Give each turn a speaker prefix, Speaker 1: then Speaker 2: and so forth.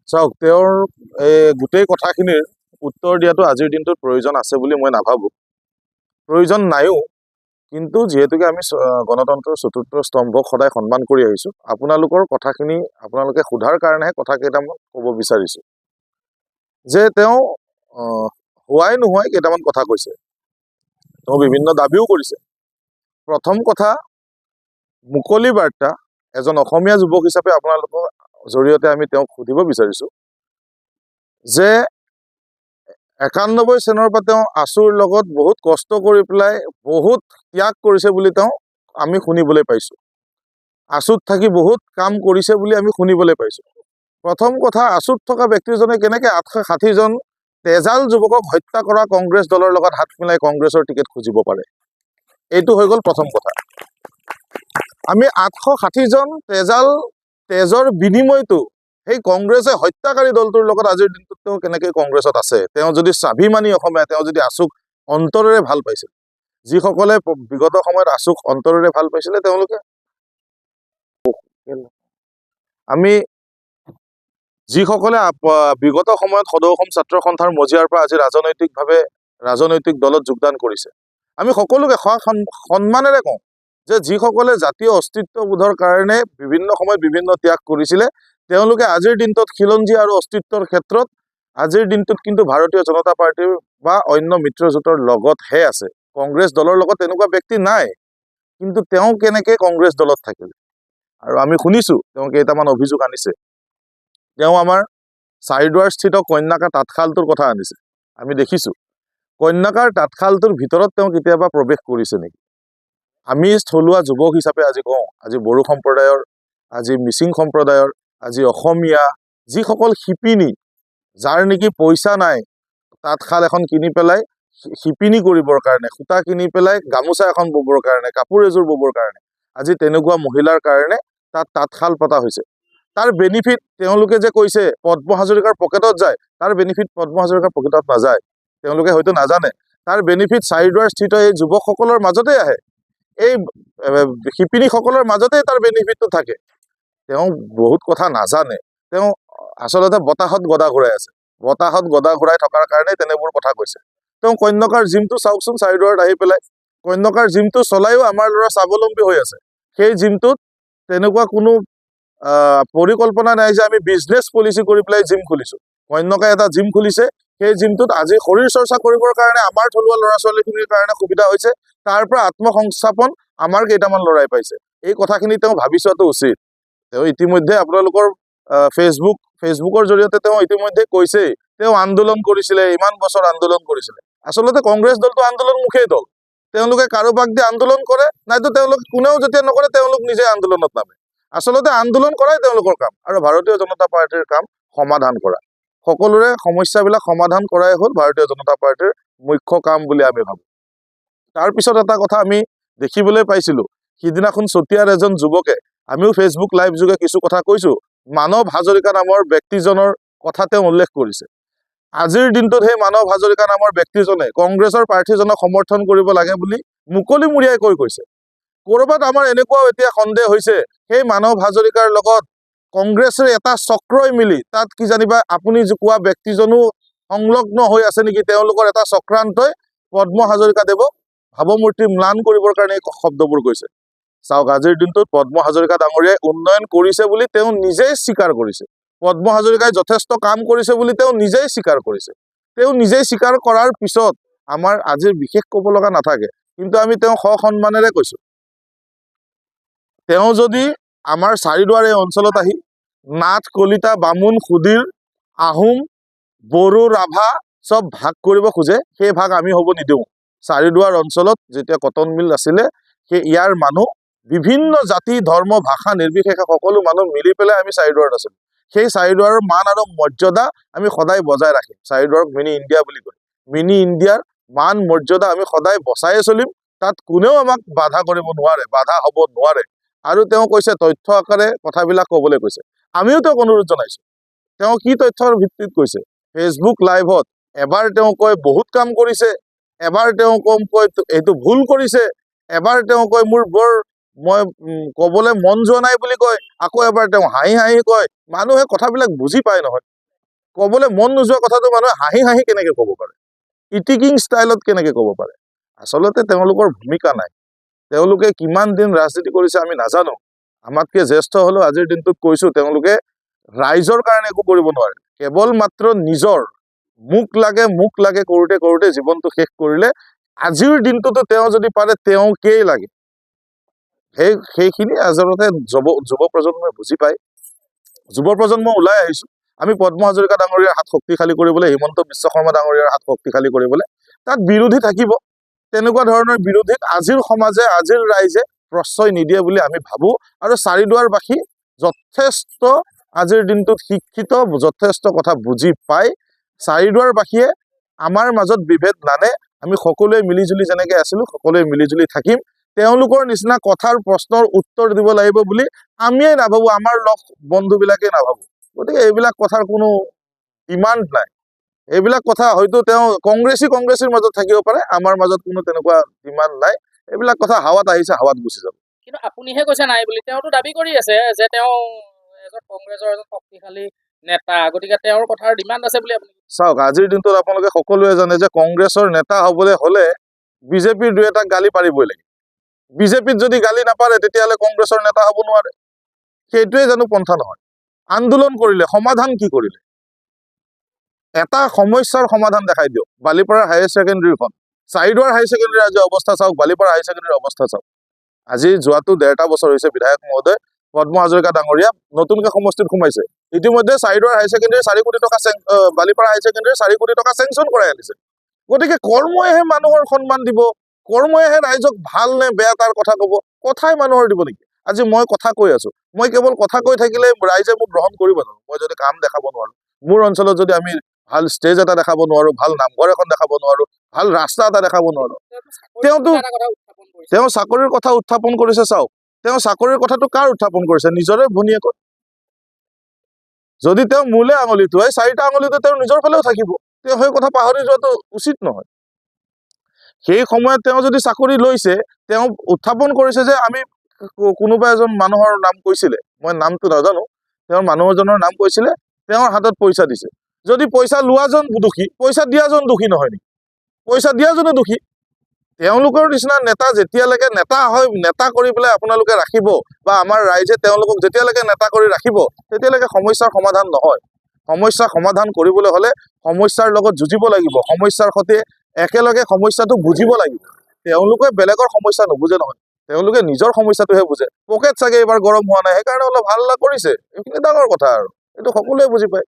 Speaker 1: চাওক, তেওঁৰ এই গোটেই কথাখিনিৰ উত্তৰ দিয়াটো আজিৰ দিনটোত প্ৰয়োজন আছে বুলি মই নাভাবোঁ, প্ৰয়োজন নাইও। কিন্তু যিহেতুকে আমি গণতন্ত্ৰৰ চতুৰ্থ স্তম্ভক সদায় সন্মান কৰি আহিছোঁ, আপোনালোকৰ কথাখিনি আপোনালোকে সোধাৰ কাৰণেহে কথা কেইটামান ক'ব বিচাৰিছোঁ যে তেওঁ হোৱাই নোহোৱাই কেইটামান কথা কৈছে। তেওঁ বিভিন্ন দাবীও কৰিছে। প্ৰথম কথা, মুকলি বাৰ্তা, এজন অসমীয়া যুৱক হিচাপে আপোনালোকৰ জৰিয়তে আমি তেওঁক সুধিব বিচাৰিছোঁ যে 91 চনৰ পৰা তেওঁ আছুৰ লগত বহুত কষ্ট কৰি পেলাই বহুত ত্যাগ কৰিছে বুলি তেওঁ আমি শুনিবলৈ পাইছোঁ। আছুত থাকি বহুত কাম কৰিছে বুলি আমি শুনিবলৈ পাইছোঁ। প্ৰথম কথা, আছুত থকা ব্যক্তিজনে কেনেকৈ 860জন তেজাল যুৱকক হত্যা কৰা কংগ্ৰেছ দলৰ লগত হাত মিলাই কংগ্ৰেছৰ টিকেট খুজিব পাৰে? এইটো হৈ গ'ল প্ৰথম কথা। আমি 860জন তেজাল তেজৰ বিনিময়তো সেই কংগ্ৰেছে হত্যাকাৰী দলটোৰ লগত আজিৰ দিনটোত তেওঁ কেনেকৈ কংগ্ৰেছত আছে? তেওঁ যদি স্বাভিমানী অসমীয়া, তেওঁ যদি আছুক অন্তৰেৰে ভাল পাইছিল, যিসকলে বিগত সময়ত আছুক অন্তৰেৰে ভাল পাইছিলে, তেওঁলোকে আমি যিসকলে বিগত সময়ত সদৌ অসম ছাত্ৰ সন্থাৰ মজিয়াৰ পৰা আজি ৰাজনৈতিকভাৱে ৰাজনৈতিক দলত যোগদান কৰিছে, আমি সকলোকে সন্মানেৰে কওঁ যে যিসকলে জাতীয় অস্তিত্ববোধৰ কাৰণে বিভিন্ন সময়ত বিভিন্ন ত্যাগ কৰিছিলে, তেওঁলোকে আজিৰ দিনটোত খিলঞ্জীয়া আৰু অস্তিত্বৰ ক্ষেত্ৰত আজিৰ দিনটোত কিন্তু ভাৰতীয় জনতা পাৰ্টীৰ বা অন্য মিত্ৰজোঁটৰ লগতহে আছে। কংগ্ৰেছ দলৰ লগত তেনেকুৱা ব্যক্তি নাই। কিন্তু তেওঁ কেনেকৈ কংগ্ৰেছ দলত থাকিল? আৰু আমি শুনিছোঁ তেওঁ কেইটামান অভিযোগ আনিছে। তেওঁ আমাৰ চাৰিদুৱাৰস্থিত কন্যাকা তাঁতশালটোৰ কথা আনিছে। আমি দেখিছোঁ, কন্যাকাৰ তাঁতশালটোৰ ভিতৰত তেওঁ কেতিয়াবা প্ৰৱেশ কৰিছে নেকি? আমি থলুৱা যুৱক হিচাপে আজি কওঁ, আজি বড়ো সম্প্ৰদায়ৰ, আজি মিচিং সম্প্ৰদায়ৰ, আজি অসমীয়া যিসকল শিপিনী, যাৰ নেকি পইচা নাই তাঁতশাল এখন কিনি পেলাই শিপিনী কৰিবৰ কাৰণে, সূতা কিনি পেলাই গামোচা এখন ববৰ কাৰণে, কাপোৰ এযোৰ ববৰ কাৰণে, আজি তেনেকুৱা মহিলাৰ কাৰণে তাত তাঁতশাল পতা হৈছে। তাৰ বেনিফিট তেওঁলোকে যে কৈছে পদ্ম হাজৰিকাৰ পকেটত যায়, তাৰ বেনিফিট পদ্ম হাজৰিকাৰ পকেটত নাযায়। তেওঁলোকে হয়তো নাজানে, তাৰ বেনিফিট চাৰিদুৱাৰস্থিত এই যুৱকসকলৰ মাজতেই আহে। এই শিপিনীসকলৰ মাজতেই তাৰ বেনিফিটটো থাকে। তেওঁ বহুত কথা নাজানে। তেওঁ আচলতে বতাহত গদা ঘূৰাই আছে। বতাহত গদা ঘূৰাই থকাৰ কাৰণে তেনেবোৰ কথা কৈছে। তেওঁ কন্যকাৰ জিমটো চাওকচোন, চাৰিদুৱাৰত আহি পেলাই কন্যকাৰ জিমটো চলায়ো আমাৰ ল'ৰা স্বাৱলম্বী হৈ আছে। সেই জিমটোত তেনেকুৱা কোনো পৰিকল্পনা নাই যে আমি বিজনেছ পলিচি কৰি পেলাই জিম খুলিছোঁ। কন্যকাই এটা জিম খুলিছে। সেই জিমটোত আজি শৰীৰ চৰ্চা কৰিবৰ কাৰণে আমাৰ থলুৱা ল'ৰা ছোৱালীখিনিৰ কাৰণে সুবিধা হৈছে। তাৰ পৰা আত্মসংস্থাপন আমাৰ কেইটামান ল'ৰাই পাইছে। এই কথাখিনি তেওঁ ভাবি চোৱাটো উচিত। তেওঁ ইতিমধ্যে আপোনালোকৰ ফেচবুকৰ জৰিয়তে তেওঁ ইতিমধ্যে কৈছেই, তেওঁ আন্দোলন কৰিছিলে, ইমান বছৰ আন্দোলন কৰিছিলে। আচলতে কংগ্ৰেছ দলটো আন্দোলনমুখেই দল। তেওঁলোকে কাৰোবাক দি আন্দোলন কৰে, নাইতো তেওঁলোক কোনেও যেতিয়া নকৰে, তেওঁলোক নিজে আন্দোলনত নামে। আচলতে আন্দোলন কৰাই তেওঁলোকৰ কাম আৰু ভাৰতীয় জনতা পাৰ্টীৰ কাম সমাধান কৰা। সকলোৰে সমস্যাবিলাক সমাধান কৰাই হ'ল ভাৰতীয় জনতা পাৰ্টীৰ মুখ্য কাম বুলি আমি ভাবোঁ। তাৰপিছত এটা কথা আমি দেখিবলৈ পাইছিলোঁ, সিদিনাখন চতিয়াৰ এজন যুৱকে, আমিও ফেচবুক লাইভ যোগে কিছু কথা কৈছোঁ, মানৱ হাজৰিকা নামৰ ব্যক্তিজনৰ কথা তেওঁ উল্লেখ কৰিছে। আজিৰ দিনটোত সেই মানৱ হাজৰিকা নামৰ ব্যক্তিজনে কংগ্ৰেছৰ প্ৰাৰ্থীজনক সমৰ্থন কৰিব লাগে বুলি মুকলিমূৰীয়াই কৈ কৈছে। ক'ৰবাত আমাৰ এনেকুৱাও এতিয়া সন্দেহ হৈছে, সেই মানৱ হাজৰিকাৰ লগত কংগ্ৰেছৰ এটা চক্ৰই মিলি তাত কিজানিবা আপুনি কোৱা ব্যক্তিজনো সংলগ্ন হৈ আছে নেকি? তেওঁলোকৰ এটা চক্ৰান্তই পদ্ম হাজৰিকা দেৱক ভাৱমূৰ্তি ম্লান কৰিবৰ কাৰণে এই শব্দবোৰ কৈছে। চাওক, আজিৰ দিনটোত পদ্ম হাজৰিকা ডাঙৰীয়াই উন্নয়ন কৰিছে বুলি তেওঁ নিজেই স্বীকাৰ কৰিছে। পদ্ম হাজৰিকাই যথেষ্ট কাম কৰিছে বুলি তেওঁ নিজেই স্বীকাৰ কৰিছে। তেওঁ নিজেই স্বীকাৰ কৰাৰ পিছত আমাৰ আজিৰ বিশেষ ক'ব লগা নাথাকে। কিন্তু আমি তেওঁ সসন্মানেৰে কৈছোঁ, তেওঁ যদি আমাৰ চাৰিদুৱাৰ এই অঞ্চলত আহি নাথ, কলিতা, বামুণ, শূদিৰ, আহোম, বড়ো, ৰাভা চব ভাগ কৰিব খোজে, সেই ভাগ আমি হ'ব নিদিওঁ। চাৰিদুৱাৰ অঞ্চলত যেতিয়া কটন মিল আছিলে, সেই ইয়াৰ মানুহ বিভিন্ন জাতি, ধৰ্ম, ভাষা নিৰ্বিশেষে সকলো মানুহ মিলি পেলাই আমি চাৰিদুৱাৰত আছিলোঁ। সেই চাৰিদুৱাৰৰ মান আৰু মৰ্যাদা আমি সদায় বজাই ৰাখিম। চাৰিদুৱাৰক মিনি ইণ্ডিয়া বুলি কয়। মিনি ইণ্ডিয়াৰ মান মৰ্যাদা আমি সদায় বচায়ে চলিম। তাত কোনেও আমাক বাধা কৰিব নোৱাৰে, বাধা হ'ব নোৱাৰে। আৰু তেওঁ কৈছে তথ্য আকাৰে কথাবিলাক ক'বলৈ কৈছে। আমিও তেওঁক অনুৰোধ জনাইছোঁ, তেওঁ কি তথ্যৰ ভিত্তিত কৈছে? ফেচবুক লাইভত এবাৰ তেওঁ কয় বহুত কাম কৰিছে, এবাৰ তেওঁ কম কয় এইটো ভুল কৰিছে, এবাৰ তেওঁ কয় মোৰ বৰ মই ক'বলৈ মন যোৱা নাই বুলি কয়, আকৌ এবাৰ তেওঁ হাঁহি হাঁহি কয়। মানুহে কথাবিলাক বুজি পায় নহয়। ক'বলৈ মন নোযোৱা কথাটো মানুহে হাঁহি হাঁহি কেনেকৈ ক'ব পাৰে, ইটিকিং ষ্টাইলত কেনেকৈ ক'ব পাৰে? আচলতে তেওঁলোকৰ ভূমিকা নাই। তেওঁলোকে কিমান দিন ৰাজনীতি কৰিছে আমি নাজানো। আমাতকৈ জ্যেষ্ঠ হ'লেও আজিৰ দিনটোত কৈছোঁ, তেওঁলোকে ৰাইজৰ কাৰণে একো কৰিব নোৱাৰে। কেৱল মাত্ৰ নিজৰ মোক লাগে মোক লাগে কৰোঁতে কৰোঁতে জীৱনটো শেষ কৰিলে। আজিৰ দিনটোতো তেওঁ যদি পাৰে তেওঁকেই লাগে। সেইখিনি আচলতে যুৱ প্ৰজন্মই বুজি পায়। যুৱ প্ৰজন্ম ওলাই আহিছোঁ আমি পদ্ম হাজৰিকা ডাঙৰীয়াৰ হাত শক্তিশালী কৰিবলৈ, হিমন্ত বিশ্ব শৰ্মা ডাঙৰীয়াৰ হাত শক্তিশালী কৰিবলৈ। তাত বিৰোধী থাকিব, তেনেকুৱা ধৰণৰ বিৰোধীক আজিৰ সমাজে, আজিৰ ৰাইজে প্ৰশ্ৰয় নিদিয়ে বুলি আমি ভাবোঁ। আৰু চাৰিদুৱাৰবাসী যথেষ্ট আজিৰ দিনটোত শিক্ষিত, যথেষ্ট কথা বুজি পায়। চাৰিদুৱাৰবাসীয়ে আমাৰ মাজত বিভেদ নানে। আমি সকলোৱে মিলিজুলি যেনেকৈ আছিলোঁ সকলোৱে মিলিজুলি থাকিম। তেওঁলোকৰ নিচিনা কথাৰ প্ৰশ্নৰ উত্তৰ দিব লাগিব বুলি আমিয়ে নাভাবোঁ, আমাৰ লগ বন্ধুবিলাকে নাভাবোঁ। গতিকে এইবিলাক কথাৰ কোনো ডিমাণ্ড নাই। এইবিলাক কথা হয়তো তেওঁ কংগ্ৰেছীৰ মাজত থাকিব পাৰে, আমাৰ মাজত কোনো তেনেকুৱা ডিমাণ্ড নাই। এইবিলাক কথা হাৱাত আহিছে, হাৱাত গুচি যাব।
Speaker 2: কিন্তু আপুনিহে কৈছে নাই বুলি, তেওঁতো দাবী কৰি আছে যে তেওঁ এজন কংগ্ৰেছৰ এজন শক্তিশালী নেতা, গতিকে তেওঁৰ কথাৰ ডিমাণ্ড আছে বুলি আপুনি
Speaker 1: চাওক, আজিৰ দিনটোত আপোনালোকে সকলোৱে জানে যে কংগ্ৰেছৰ নেতা হ'বলৈ হ'লে বিজেপিৰ দুই এটাক গালি পাৰিবই লাগিব। বিজেপিত যদি গালি নাপাৰে তেতিয়াহ'লে কংগ্ৰেছৰ নেতা হ'ব নোৱাৰে। সেইটোৱে জানো পন্থা নহয়? আন্দোলন কৰিলে সমাধান কি কৰিলে? এটা সমস্যাৰ সমাধান দেখাই দিয়ক। বালিপাৰা হায়াৰ ছেকেণ্ডেৰীখন, চাৰিদুৱাৰ হায়াৰ ছেকেণ্ডেৰীৰ আজি অৱস্থা চাওক, বালিপাৰা হায়াৰ ছেকেণ্ডেৰীৰ অৱস্থা চাওক। আজি যোৱাটো 1.5টা বছৰ হৈছে বিধায়ক মহোদয় পদ্ম হাজৰিকা ডাঙৰীয়া নতুনকৈ সমষ্টিত সোমাইছে। ইতিমধ্যে চাৰিদুৱাৰ হায়াৰ ছেকেণ্ডেৰী 4 কোটি টকা, বালিপাৰা হায়াৰ ছেকেণ্ডেৰী 4 কোটি টকা চেংচন কৰাই আনিছে। গতিকে কৰ্মইহে মানুহৰ সন্মান দিব, কৰ্মইহে ৰাইজক ভাল নে বেয়া তাৰ কথা ক'ব। কথাই মানুহৰ দিব নেকি? আজি মই কথা কৈ আছো, মই কেৱল কথা কৈ থাকিলে ৰাইজে মোক গ্ৰহণ কৰিব জানো? মই যদি কাম দেখাব নোৱাৰো, মোৰ অঞ্চলত যদি আমি ভাল ষ্টেজ এটা দেখাব নোৱাৰো, ভাল নামঘৰ এখন দেখাব নোৱাৰো, ভাল ৰাস্তা এটা দেখাব নোৱাৰো, তেওঁ চাকৰিৰ কথা উত্থাপন কৰিছে। চাওক, তেওঁ চাকৰিৰ কথাটো কাৰ উত্থাপন কৰিছে? নিজৰে ভনীয়েকৰ। যদি তেওঁ মোলে আঙুলিটো, এই 4টা আঙুলিটো তেওঁ নিজৰ ফালেও থাকিব। তেওঁ সেই কথা পাহৰি যোৱাটো উচিত নহয়। সেই সময়ত তেওঁ যদি চাকৰি লৈছে, তেওঁ উত্থাপন কৰিছে যে আমি কোনোবা এজন মানুহৰ নাম কৈছিলে, মই নামটো নাজানো, তেওঁৰ মানুহ এজনৰ নাম কৈছিলে, তেওঁৰ হাতত পইচা দিছে। যদি পইচা লোৱাজন দোষী, পইচা দিয়াজন দোষী নহয় নেকি? পইচা দিয়াজনো দোষী। তেওঁলোকৰ নিচিনা নেতা যেতিয়ালৈকে নেতা হয়, নেতা কৰি পেলাই আপোনালোকে ৰাখিব বা আমাৰ ৰাইজে তেওঁলোকক যেতিয়ালৈকে নেতা কৰি ৰাখিব, তেতিয়ালৈকে সমস্যাৰ সমাধান নহয়। সমস্যা সমাধান কৰিবলৈ হ'লে সমস্যাৰ লগত যুঁজিব লাগিব, সমস্যাৰ সৈতে একেলগে সমস্যাটো বুজিব লাগিব। তেওঁলোকে বেলেগৰ সমস্যা নুবুজে নহয়, তেওঁলোকে নিজৰ সমস্যাটোহে বুজে। পকেট চাগে এইবাৰ গৰম হোৱা নাই, সেইকাৰণে অলপ হাল্লা কৰিছে। এইখিনি ডাঙৰ কথা আৰু এইটো সকলোৱে বুজি পায়।